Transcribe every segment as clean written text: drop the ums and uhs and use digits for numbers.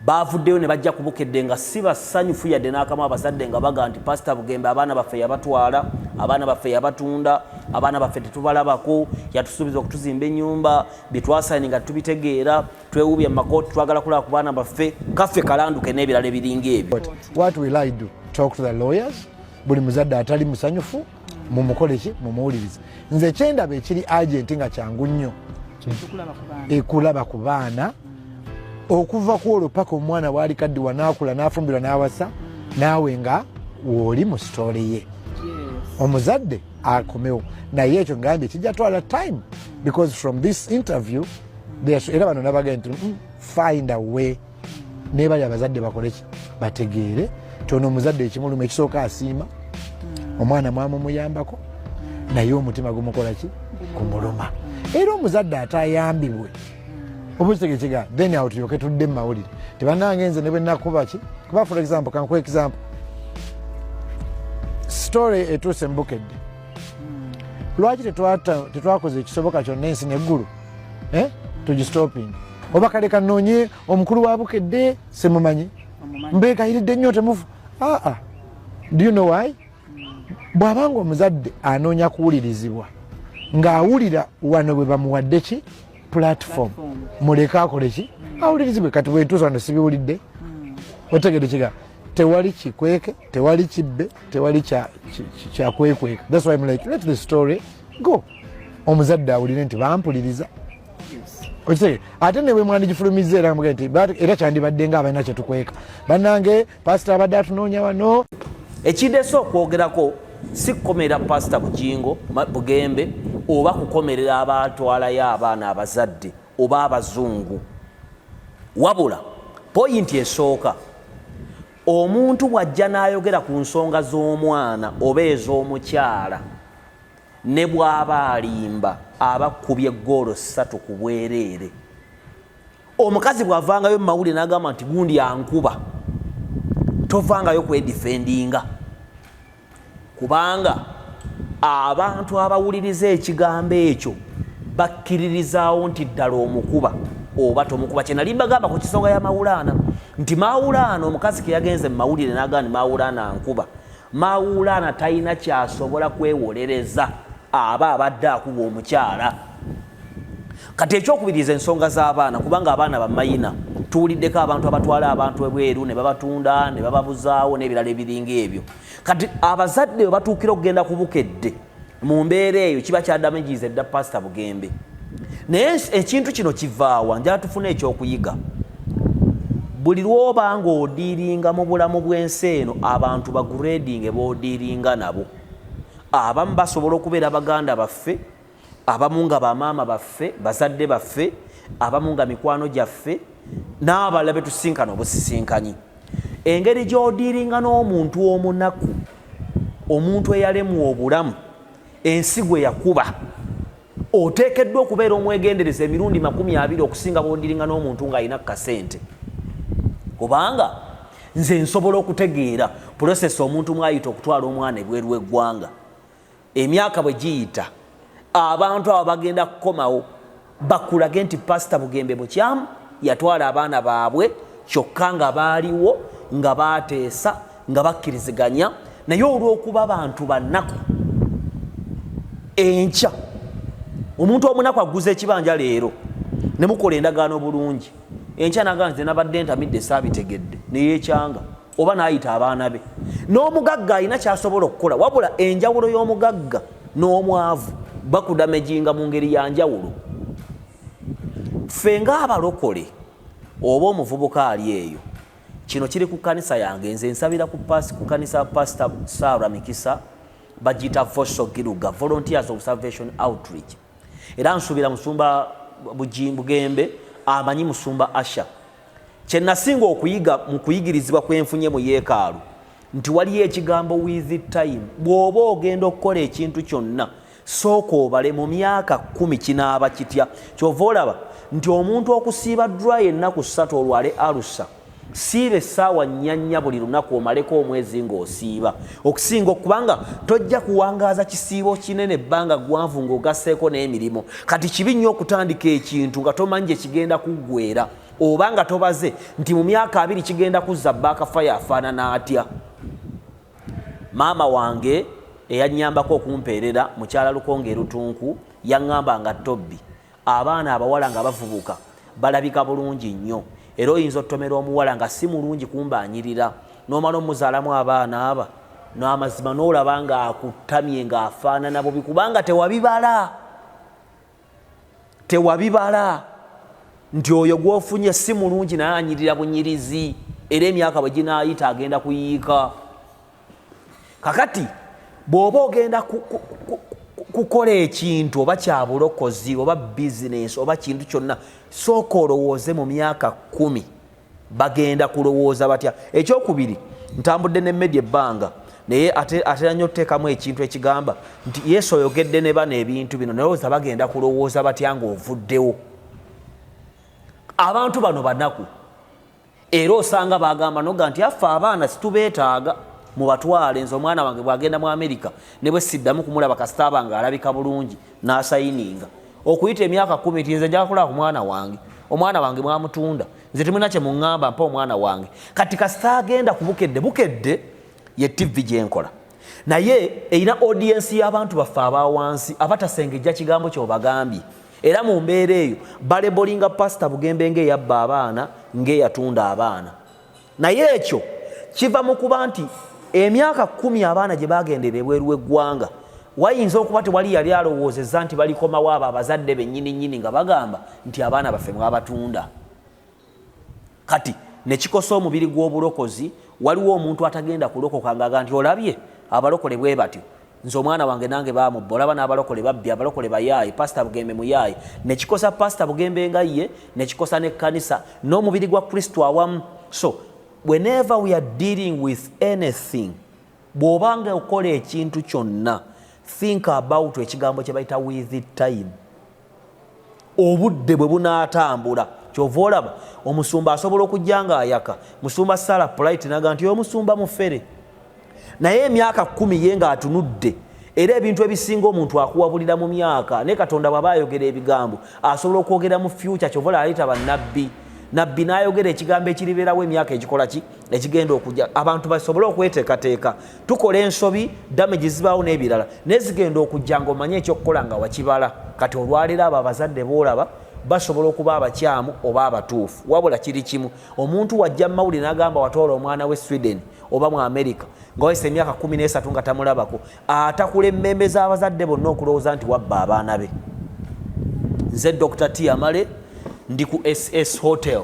Bavuddeyo ne bajja ku Bukedde nga si basanyufu yadde n'akamu. Abazadde nga baga nti Pasita Bugembe abaana baffe yabatwala, abaana baffe yabatunda, abaana baffe tetubalabako, yatusuubiza okutuzimba ennyumba, bye twasayininga tetubitegeera, twewuubye mu makooti, twagala kulaba ku baana baffe, kaffe kalanduke n'ebirala ebiringa ebyo. What will I do? Talk to the lawyers. Buli muzadde atali musanyufu mumukole ki? Mumuwulirize. Nze kyendaba ekiri urgent nga kyangu nnyo ekulaba ku baana okuva ku olwo paka omwana waali kaddiwa n'akula n'afumbirwa n'awasa, naawe nga wooli mu story ye, omuzadde akomewo. Naye ekyo ngambye kijja twala time, because from this interview era bano nabagambye nti find a way nebali abazadde bakoleki, bategeere ti ono omuzadde ekimuluma ekisooka asiima omwana mwamumuyambako, naye omutima gumukola ki? Gumuluma. Era omuzadde atayambibwe oba kitegekega, then awo tulyoke tudde mu mawulire tebanange nze ne bwe nakuba ki. Kuba for example, kankuwa example, story etuuse mu Bukedde. Lwaki tetwakoze ekisoboka kyonna ensi neggulu, eh? Tugistopinge oba kale kanoonye omukulu wa Bukedde, simumanyi, mbegayiridde nnyo temufu. Aa, do you know why? Bw'abanga omuzadde anoonya kuwulirizibwa ng'awulira wano bwe bamuwadde ki platform, muleke akole ki, awulirizibwe. Kati bwetuusa wano sibiwulidde, otegede kiga tewali kikweke, tewali kibbe, tewali kyakwekweka. That's why I'm like, let the story go, omuzadde awulire nti bampuliriza. Okitege ate ne bwe mwandigifulumiza era mugende nti era kyandibadde nga abalina kyetukweka. Bannange, pasita abadde atunoonya wano. Ekindese okwogerako si kukomerera Pasita Bugingo Bugembe oba kukomerera abatwalayo abaana, abazadde oba abazungu, wabula point esooka, omuntu bw'ajja n'ayogera ku nsonga z'omwana oba ez'omukyala, ne bw'aba alimba, aba kkubye goolo 3 ku bwereere. Omukazi bw'avangayo mu mawulire n'agamba nti gundi ankuba, tovangayo kwedifendinga, kubanga abantu abawuliriza ekigambo ekyo bakkiririzaawo nti ddala omukuba oba tomukuba. Kyenali mbagamba ku kisonga ya Mawulaana nti Mawulaana omukazi ke yagenze mu mawulire n'agamba nti Mawulaana nkuba, Mawulaana talina kyasobola kwewolereza, aba abadde akuba omukyala. Kati ekyokubiriza ensonga z'abaana, kubanga abaana bamayina, tuwuliddeko abantu abatwala abantu ebweru ne babatunda ne bababuzaawo n'ebirala ebiringa ebyo. Kati abazadde bwe batuukira okugenda ku Bukedde mu mbeera eyo, kiba kyadamagiiza edda Pasita Bugembe. Naye ekintu kino kivaawa? Njala tufune ekyokuyiga. Buli lwoba ng'odiiringa mu bulamu bw'ensi eno, abantu bagradinge b'odiiringa nabo. Abamu basobola okubeera baganda baffe, abamu nga bamaama baffe, bazadde baffe, abamu nga mikwano gyaffe, n'abalala betusinkana obusisinkanyi. Engeri gy'odiiringa n'omuntu omunaku, omuntu eyalemwa obulamu, ensi gwe yakuba, oteekeddwa okubeera omwegendereza emirundi 20 okusinga bw'odiiringa n'omuntu ng'alina kasente. Kubanga nze nsobola okutegeera process omuntu mwayita okutwala omwana ebweru w'eggwanga. Emyaka bwe giyita, abantu abo bagenda kukomawo bakulage nti Pasita Bugembe mukyamu, yatwala abaana baabwe, kyokka nga baaliwo nga baateesa nga bakkiriziganya. Naye olw'okuba bantu bannaku, enkya omuntu omunaku aguza ekibanja leero ne mukola endagaano bulungi, enkya naga nze nabadde ntamidde, saabitegedde, neyekyanga oba n'ayita abaana be. N'omugagga alina kyasobola okukola, wabula enjawulo y'omugagga n'omwavu bakudamejinga mu ngeri ya njawulo. Ffe ng'abalokole oba omuvubuka ali eyo, kino kiri ku kkanisa yange. Nze nsabira ku pasi ku kanisa ya Pasita Sarah Mikisa, bagiyita Voso Giruga, Volunteers of Salvation Outreach. Era nsuubira Musumba Bugembe amanyi Musumba Asha. Kye nasinga okuyiga mu kuyigirizibwa kwenfunye mu yeekaalu nti waliyo ekigambo with time. Bw'oba ogenda okukola ekintu kyonna, sooka obale mu myaka 10 kinaaba kitya. Kyova olaba nti omuntu okusiiba dry ennaku 3 olwale alusa, siiba essaawa nnya buli lunaku omaleko omwezi ng'osiiba, okusinga okubanga tojja kuwangaaza kisiibo kinene ebbanga ggwanvu ng'ogasseeko n'emirimu. Kati kibi nnyo okutandika ekintu nga tomanyi gye kigenda kuggweera. Oba nga tobaze nti mu myaka 20 kigenda kuzza backfire afaanana atya. Maama wange eyanyambako okumpeerera, mukyala Lukonge Lutunku, yaŋŋamba nga Tobbi, abaana abawala nga bavubuka balabika bulungi nnyo, era oyinza otomera omuwala nga si mulungi kumbaanyirira n'omala omuzaalamu abaana aba n'amazima n'olaba ng'akuttamye ng'afaanana bubi, kubanga tewabibala tewabibala nti oyo gw'ofunye si mulungi naye anyirira bunyirizi, era emyaka bwe ginaayita agenda kuyiika. Kakati bw'oba ogenda kukola ekintu oba kya bulokozi oba bizinesi oba kintu kyonna, sooka olowooze mu myaka 10 bagenda kulowooza batya. Ekyokubiri, ntambudde ne media ebbanga, naye atera nnyo otuteekamu ekintu ekigamba nti Yesu oyogedde ne bano ebintu bino, naye olowooza bagenda kulowooza batya ng'ovuddewo. Abantu bano banaku, era osanga bagamba noga nti affe abaana situbeetaaga, mubatwale. Nze omwana wange bw'agenda mu Amerika ne bwe siddamu kumulaba, kasita aba nga alabika bulungi n'asayininga okuyita emyaka 10 nti nze njaga kulaba ku mwana wange, omwana wange mwamutunda, nze temulina kye muŋŋamba, mpa omwana wange. Kati kasita agenda ku Bukedde, Bukedde ye TV gyenkola, naye erina audience y'abantu baffe aba wansi abatasengejja kigambo ky'obagambye, era mu mbeera eyo balabelinga Pasita Bugembe ng'eyabba abaana, ng'eyatunda abaana. Naye ekyo kiva mu kuba nti emyaka 10 abaana gye bagendera ebweru w'eggwanga, wayinza okuba tewali yali alowoozezza nti balikomawo abo abazadde bennyini nnyini nga bagamba nti abaana baffe mwabatunda. Kati nekikosa omubiri gw'obulokozi. Waliwo omuntu atagenda kulokoka ngaaga nti olabye abalokole bwe batyo, nze omwana wange nange bamubba, olaba n'abalokole babbi, abalokole bayaayi, Pasita Bugembe muyaayi. Nekikosa Pasita Bugembe nga ye, nekikosa n'ekkanisa n'omubiri gwa Kristo awamu. So whenever we are dealing with anything, bw'obanga okola ekintu kyonna, think about ekigambo kye bayita with time, obudde bwe bunaatambula. Kyova olaba omusumba asobola okujja ng'ayaka musumba Sara Polite naga nti omusumba mufere, naye emyaka 10 ye ng'atunudde. Era ebintu ebisinga omuntu akuwabulira mu myaka, naye Katonda bw'aba ayogera ebigambo asobola okwogera mu future. Kyova olaba ayita bannabbi, nabbi n'ayogera ekigambo ekiribeerawo emyaka ekikola ki ekigenda okujja, abantu basobole okweteekateeka. Tukola ensobi, damage zibaawo n'ebirala, naye zigenda okujja ng'omanye ekyokukola nga wakibala. Kati olwaleero abo abazadde boolaba basobola okuba abakyamu oba abatuufu, wabula kiri kimu: omuntu wajja mumawulire n'agamba watwala omwana we Sweden oba mu America nga wayise emyaka 13 nga tamulabako, atakula emmembe z'abazadde bonna okulowooza nti wabba abaana be. Nze Dr T Amale, ndi ku SS Hotel,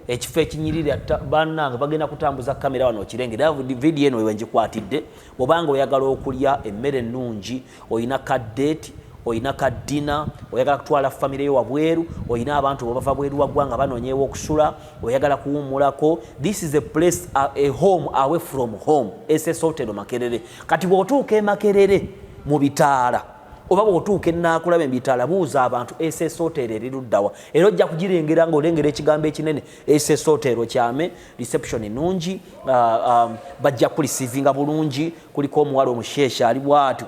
ekifo ekinyirira. Bannange bagenda kutambuza kamera wano okirengera vidiyo eno wengikwatidde. Bwobanga oyagala okulya emmere ennungi, olina ka date, olina ka dinner, oyagala kutwala famire yo wabweru, olina abantu bwebava bweru wa ggwanga banoonyewo okusula, oyagala kuwummulako, this is a place, a home away from home, SS Hotel Makerere. Kati bw'otuuka e Makerere mu bitaala oba bw'otuuka enaakulaba ebitaala, buuza abantu SS Hotel eri luddawa, era ojja kugirengera ng'olengera ekigambo ekinene SS Hotel kyame. Reception nungi, bajja kureceivinga bulungi. Kuliko omuwala omusheesha ali bwati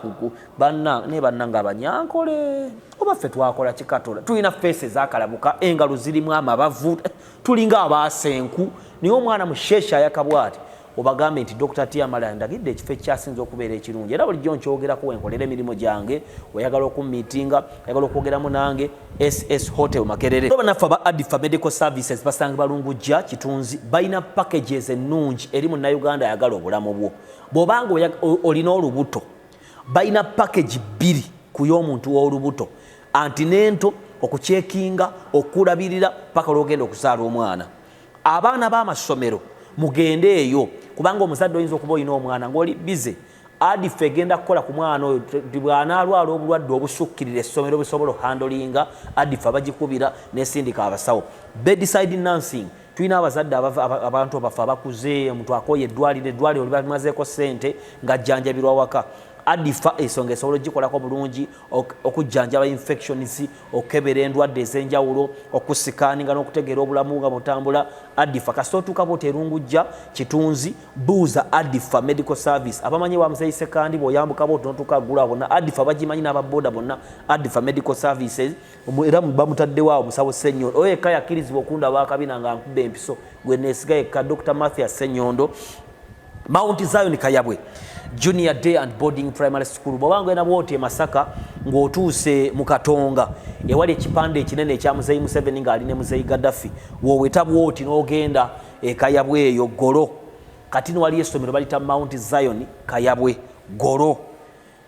banna naye banna nga abanyankole oba ffe twakola kikatola, tulina face ezakalabuka, engalo zirimu amabavu, tulinga abaasenku, naye omwana musheesha ayaka bwati. Obagambe nti Dr T Amale ndagidde ekifo ekyasinza okubeera ekirungi, era bulijjo nkyogerako wenkolera emirimu gyange. Oyagala okumiitinga, oyagala okwogeramu nange, SS Hotel Makerere. Banaffe aba Adifa Medical Services basangibwa Lungujja Kitunzi, balina packages ennungi eri Munnayuganda ayagala obulamu bwo. Bw'obanga olina olubuto, balina package 2 ku y'omuntu w'olubuto: antenatal, okucheckinga, okulabirira paka lwogenda okuzaala omwana. Abaana b'amasomero mugende eyo, kubanga omuzadde oyinza okuba olina omwana ng'oli busy. Adifa egenda kukola ku mwana oyo bw'anaalwala obulwadde obusukkirira essomero busobola okuhandlinga. Adifa bagikubira nesindika abasawo. Bedside nursing, tulina abazadde abantu baffe abakuze, omuntu akooye eddwaliro, eddwaliro libamazeeko ssente, ng'ajjanjabirwa waka. Adifa ensonga esobola ogikolako bulungi, okujjanjaba infections, okukebera endwadde ez'enjawulo, okusikaninga n'okutegeera obulamu nga butambula. Adifa kasita otuuka bwoti erungujja kitunzi, buuza Adifa Medical Service. Abamanyi wa Muzeeyi Sekandi, bw'oyambuka bwoti n'otuuka aggula bonna Adifa bagimanyi, n'ababoda bonna Adifa Medical Services. Era bamutaddewo awo musawo Ssenyondo oyo yekka yakkirizibwa okundaba akabina nga nkuba empiso, gwe neesiga yekka, Dr Mathias Ssenyondo. Mount Zion Kayabwe Junior Day and Boarding Primary School, bw'oba ngenda bwoti e Masaka ng'otuuse mu Katonga ewali ekipande ekinene ekya Muzeeyi Museveni ng'ali ne Muzeeyi Gaddafi, w'oweta bwoti n'ogenda e Kayabwe eyo Golo. Kati no waliyo essomero balita Mount Zion Kayabwe Golo.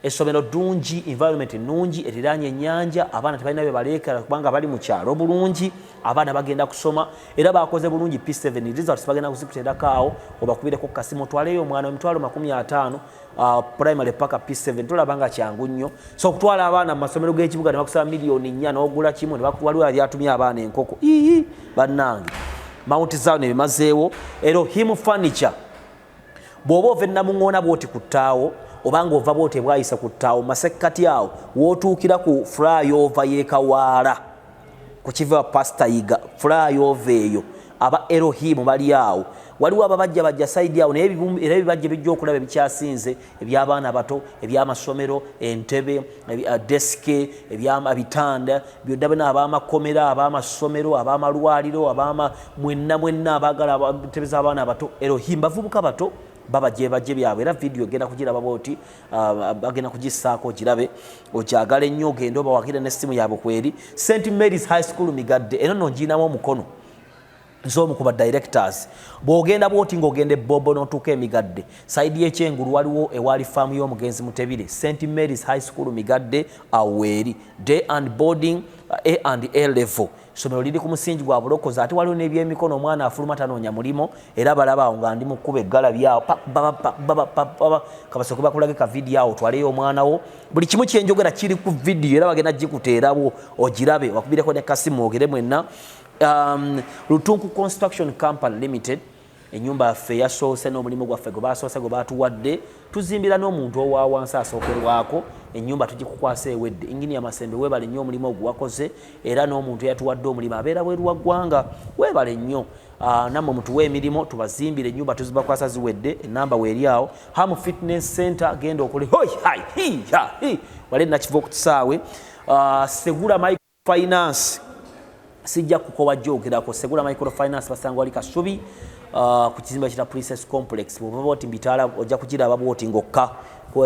Essomero ddungi, environment nnungi, eriraanye ennyanja, abaana tebalina bye baleekera kubanga bali mu kyalo bulungi, abaana bagenda kusoma era bakoze bulungi. P7 results bagenda kuzikuteerako awo, obakubireko ku kasimu otwaleyo omwana 50,000, primary paka P7. Tolaba nga kyangu nnyo? So okutwala abaana mu masomero g'ekibuga ne bakusaba 4 million n'ogula kimu, waliwo yali atumye abaana enkoko. Ii, bannange, Mount Zion ebimazeewo. Elohim Furniture, bw'oba ova enamuŋoona bwoti ku ttaawo, oba ng'ova bwoti ebwayisa ku ttaawo masekkati awo w'otuukira ku flyover y'ekawaala ku kiva Pasita Yiga, flyover eyo aba Elohim bali awo. Waliwo ababajja bajja side awo, naye era ebibajja bijja okulaba ebikyasinze eby'abaana bato, ebyamasomero, entebe, desike, ebitanda byonna byonna, ab'amakomera, ab'amasomero, ab'amalwaliro, abama mwenna mwenna abaagala entebe z'abaana abato, Elohim. Bavubuka bato babajebajje byabwe, era vidiyo ogenda kugiraba bwoti, bagenda kugissaako ogirabe, okyagala ennyo, ogende obawagire n'essimu yaabwe kweri. St Mary's High School Migadde, eno nno ngiinamu omukono nz'omu ku ba directors. Bw'ogenda bwoti ng'ogenda ebbobo n'otuuka emigadde side y'ekyengulu, waliwo ewaali faamu y'omugenzi Mutebire. St Mary's High School Migadde awo weeri, day and boarding, A and A level. Essomero liri ku musingi gwa bulokozi, ate waliwo n'ebyemikono. Omwana afuluma tanoonya mulimo, era balaba awo nga ndi mu kkuba eggalabi awo, kabasooke bakulage ka vidiyo awo, otwaleyo omwana wo. Buli kimu kyenjogera kiri ku vidiyo, era bagenda gikuteerawo ogirabe, wakubireko ne kasimu ogere mwenna. Lutunku Construction Company Limited, enyumba yaffe yasoose n'omulimu gwaffe gwe basoose gwe batuwadde, tuzimbira n'omuntu owa wansi asookerwako. Ennyumba tugikukwasa ewedde. Inginiya Masembe, weebale nnyo omulimu ogwo wakoze, era n'omuntu eyatuwadde omulimu abeera bweru wa ggwanga, weebale nnyo. Nammwe mutuwe emirimu tubazimbire ennyumba, tuzibakwasa ziwedde. Enamba weeri awo. Ham Fitness Center, genda okole hoi hai hi ha hi wali nakiva okukisaawe. Segula Microfinance, sijja kukowa gyogerako. Segula Microfinance basanga wali Kasubi, ku kizimbe kita Princess Complex. Bwoba bwoti mbitaala ojja kugiraba bwoti ng'okka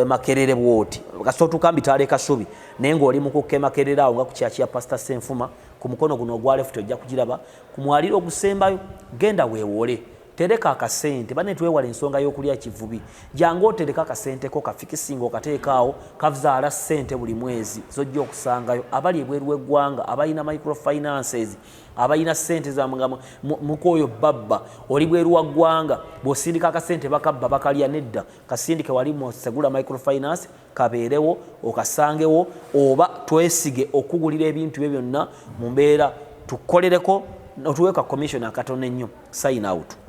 Makerere bwoti, kasita otuuka mbitaala e Kasubi, naye ng'oli mu kukka Makerere awo nga ku kyaki ya Pasita Senfuma, ku mukono guno ogwa left ojja kugiraba ku mwaliro ogusembayo. Genda weewole, tereka akasente. Bane, twewala ensonga y'okulya kivubi. Jangu otereka akasente ko kafikisinga, okateekaawo, kazaala ssente buli mwezi zojja okusangayo. Abali ebweru w'eggwanga, abalina microfinances, abalina ssente zamwe nga mukwoyo babba, oli bweru wa ggwanga, bw'osindika akasente bakabba bakalya. Nedda, kasindike wali mu Segula Microfinance, kabeerewo okasangewo, oba twesige okugulira ebintu byo byonna mu mbeera tukolereko, otuweeka commission akatono ennyo. Sign out.